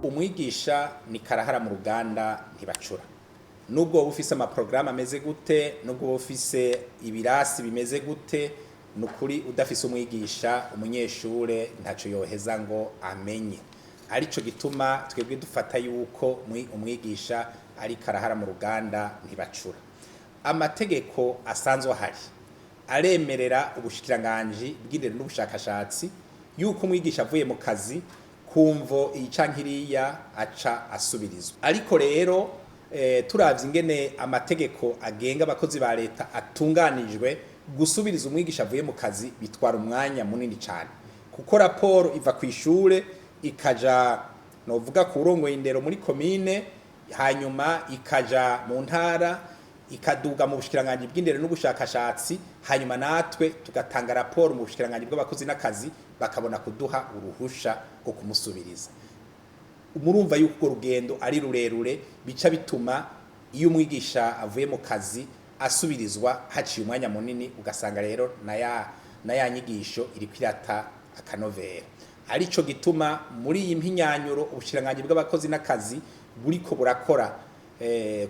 Umwigisha ni karahara mu ruganda ntibacura. Nubwo woba ufise amaporogaramu ameze gute, nubwo woba ufise ibirasi bimeze gute, ni ukuri udafise umwigisha, umunyeshure ntaco yoheza ngo amenye. Arico gituma twebwe dufata yuko umwigisha ari karahara mu ruganda ntibacura. Amategeko asanzwe ahari aremerera ubushikiranganji bw'indero n'ubushakashatsi yuko umwigisha avuye mu kazi kumvo iyi canke iriya aca asubirizwa. Ariko rero turavye ingene amategeko agenga abakozi ba leta atunganijwe, gusubiriza umwigisha avuye mu kazi bitwara umwanya munini cane, kuko raporo iva kw'ishure ikaja novuga ku wurongoye indero muri komine, hanyuma ikaja mu ntara, ikaduga mu bushikiranganji bw'indero n'ubushakashatsi, hanyuma natwe tugatanga raporo mu bushikiranganji bw'abakozi n'akazi, bakabona kuduha uruhusha rwo kumusubiriza. Murumva yuko urwo rugendo ari rurerure, bica bituma iyo umwigisha avuye mu kazi asubirizwa haciye umwanya munini, ugasanga rero na ya nyigisho iriko irata akanovera. Arico gituma muri iyi mpinyanyuro ubushikiranganji bw'abakozi n'akazi buriko burakora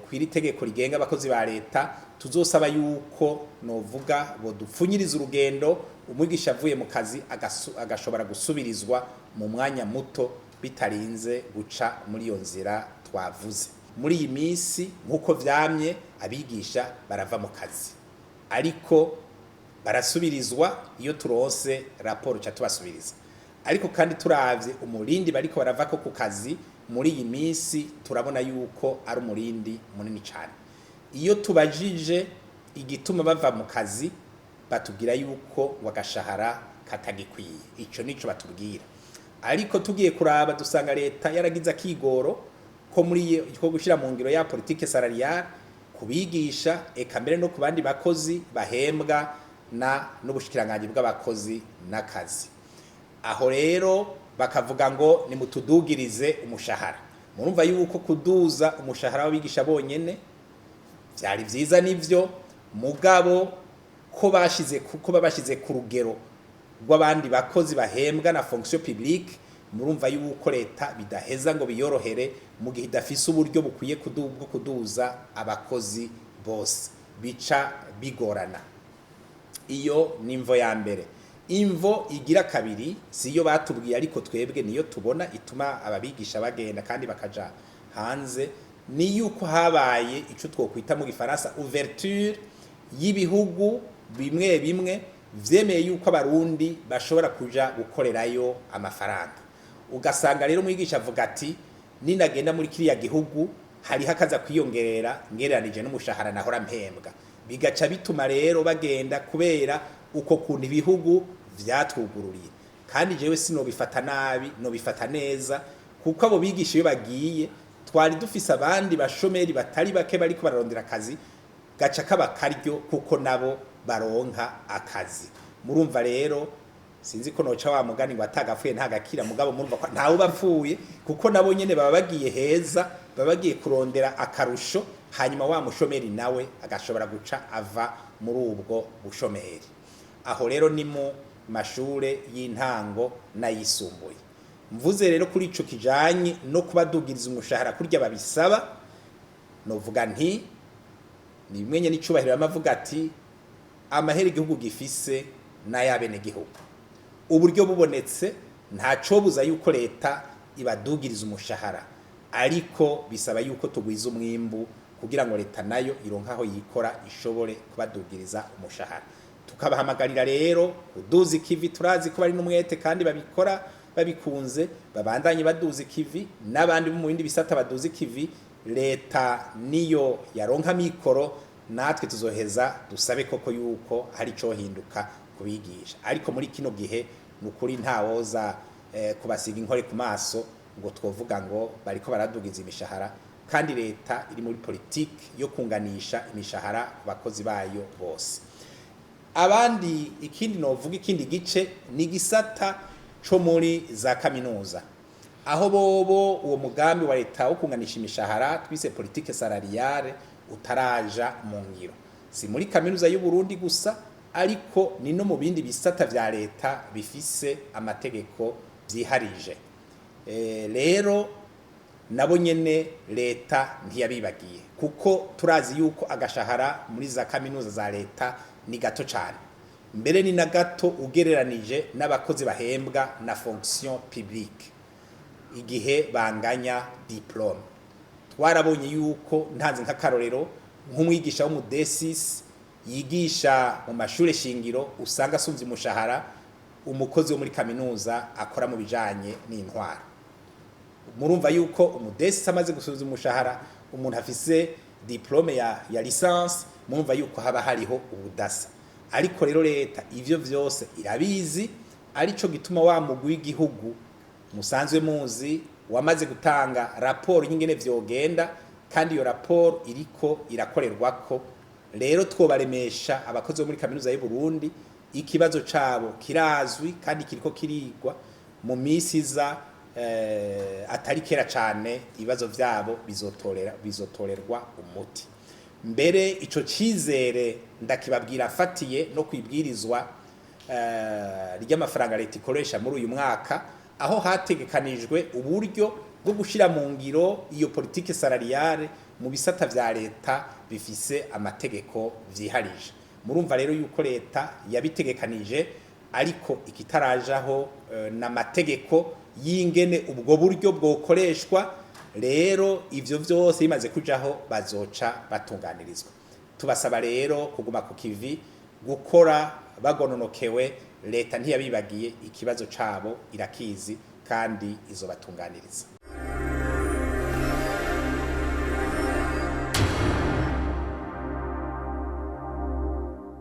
kw'iri tegeko rigenga abakozi ba leta, tuzosaba yuko novuga bodupfunyiriza urugendo, umwigisha avuye mu kazi agashobora gusubirizwa mu mwanya muto bitarinze guca muri iyo nzira twavuze. Muri iyi minsi, nk'uko vyamye, abigisha barava mu kazi ariko barasubirizwa. Iyo turonse raporo ca tubasubiriza. Ariko kandi turavye umurindi bariko baravako ku kazi muri iyi minsi, turabona yuko ari umurindi munini cane. Iyo tubajije igituma bava mu kazi, batubwira yuko ngo agashahara katagikwiye. Ico nico batubwira. Ariko tugiye kuraba dusanga leta yaragize akigoro ko muri ko gushyira mu ngiro ya politique salariale kubigisha, eka mbere no ku bandi bakozi bahembwa na n'ubushikiranganji bw'abakozi n'akazi. Aho rero bakavuga ngo nimutudugirize umushahara. Murumva yuko kuduza umushahara w'abigisha bonyene vyari vyiza, nivyo, mugabo ko bashize kuko babashize ku rugero rw'abandi bakozi bahembwa na fonction publique, murumva yuko leta bidaheza ngo biyorohere mu gihe idafise uburyo bukwiye bwo kuduza abakozi bose, bica bigorana. Iyo ni imvo ya mbere. Imvo igira kabiri si yo batubwiye, ariko twebwe niyo tubona ituma ababigisha bagenda kandi bakaja hanze, ni yuko habaye ico twokwita mu gifaransa ouverture y'ibihugu bimwe bimwe vyemeye yuko abarundi bashobora kuja gukorerayo amafaranga. Ugasanga rero umwigisha avuga ati: "Ninagenda muri kiriya gihugu hariho akaza kwiyongerera ngereranije n'umushahara nahora mpembwa." Bigaca bituma rero bagenda kubera uko kuntu ibihugu vyatwugururiye. Kandi jewe sinobifata nabi, nobifata neza, kuko abo bigisha iyo bagiye twari dufise abandi bashomeri batari bake bariko bararondera akazi, gaca kaba karyo kuko nabo baronka akazi. Murumva rero, sinzi ko noca wa mugani ngo atagapfuye ntagakira, mugabo murumva ko ntawe bapfuye, kuko nabo nyene baba bagiye heza, baba bagiye kurondera akarusho, hanyuma wa mushomeri nawe agashobora guca ava muri ubwo bushomeri. Aho rero ni mu mashure y'intango n'ayisumbuye. Mvuze rero kuri ico kijanye no kubadugiriza umushahara kurya babisaba, novuga nti ni bimwe nyene icubahiro yamavuga ati: "Amahera igihugu gifise n'ay'abenegihugu." Uburyo bubonetse ntacobuza yuko leta ibadugiriza umushahara, ariko bisaba yuko tugwiza umwimbu kugira ngo leta nayo ironke aho yikora ishobore kubadugiriza umushahara. Tukabahamagarira rero kuduza ikivi. Turazi ko bari n'umwete kandi babikora babikunze. Babandanye baduza ikivi, n'abandi bo mu bindi bisata baduza ikivi. Leta niyo yaronka mikoro, natwe tuzoheza dusabe koko yuko hari icohinduka kubigisha. Ariko muri kino gihe ni ukuri ntawoza kubasiga inkore ku maso ngo twovuga ngo bariko baradugiza imishahara, kandi leta iri muri politiki yo kunganisha imishahara ku bakozi bayo bose. Abandi, ikindi novuga, ikindi gice ni igisata co muri za kaminuza, aho bobo uwo mugambi wa leta wo kunganisha imishahara twise politique salariale utaraja mu ngiro. Si muri kaminuza y'u Burundi gusa, ariko ni no mu bindi bisata vya leta bifise amategeko vyiharije. Rero Nabo nyene leta ntiyabibagiye, kuko turazi yuko agashahara muri za kaminuza za leta ni gato cyane, mbere ni na gato ugereranije n'abakozi bahembwa na fonction publique igihe banganya diplôme. Twarabonye yuko, ntanze nk'akarorero, nk'umwigisha w'umu D6 yigisha mu mashuri shingiro usanga asumvye umushahara umukozi wo muri kaminuza akora mu bijanye n'intwaro. Murumva yuko umu D6 amaze gusubiza umushahara umuntu afise diplôme ya licence, murumva yuko haba hariho ubudasa. Ariko rero leta ivyo vyose irabizi, arico gituma wa mugwi w'igihugu musanzwe muzi wamaze gutanga raporo y'ingene vyogenda, kandi iyo raporo iriko irakorerwako. Rero twobaremesha abakozi bo muri Kaminuza y'u Burundi, ikibazo cabo kirazwi kandi kiriko kirigwa. Mu minsi iza, atari kera cane, ibibazo vyabo bizotorerwa umuti. Mbere ico cizere ndakibabwira afatiye no kwibwirizwa ry'amafaranga leta ikoresha muri uyu mwaka, aho hategekanijwe uburyo bwo gushira mu ngiro iyo politique salariale mu bisata vya leta bifise amategeko vyiharije. Murumva rero yuko leta yabitegekanije, ariko ikitarajaho n'amategeko y'ingene ubwo buryo bwokoreshwa. Rero ivyo vyose bimaze kujaho, bazoca batunganirizwa. Tubasaba rero kuguma ku kivi, gukora bagononokewe. Leta ntiyabibagiye, ikibazo cabo irakizi kandi izobatunganiriza.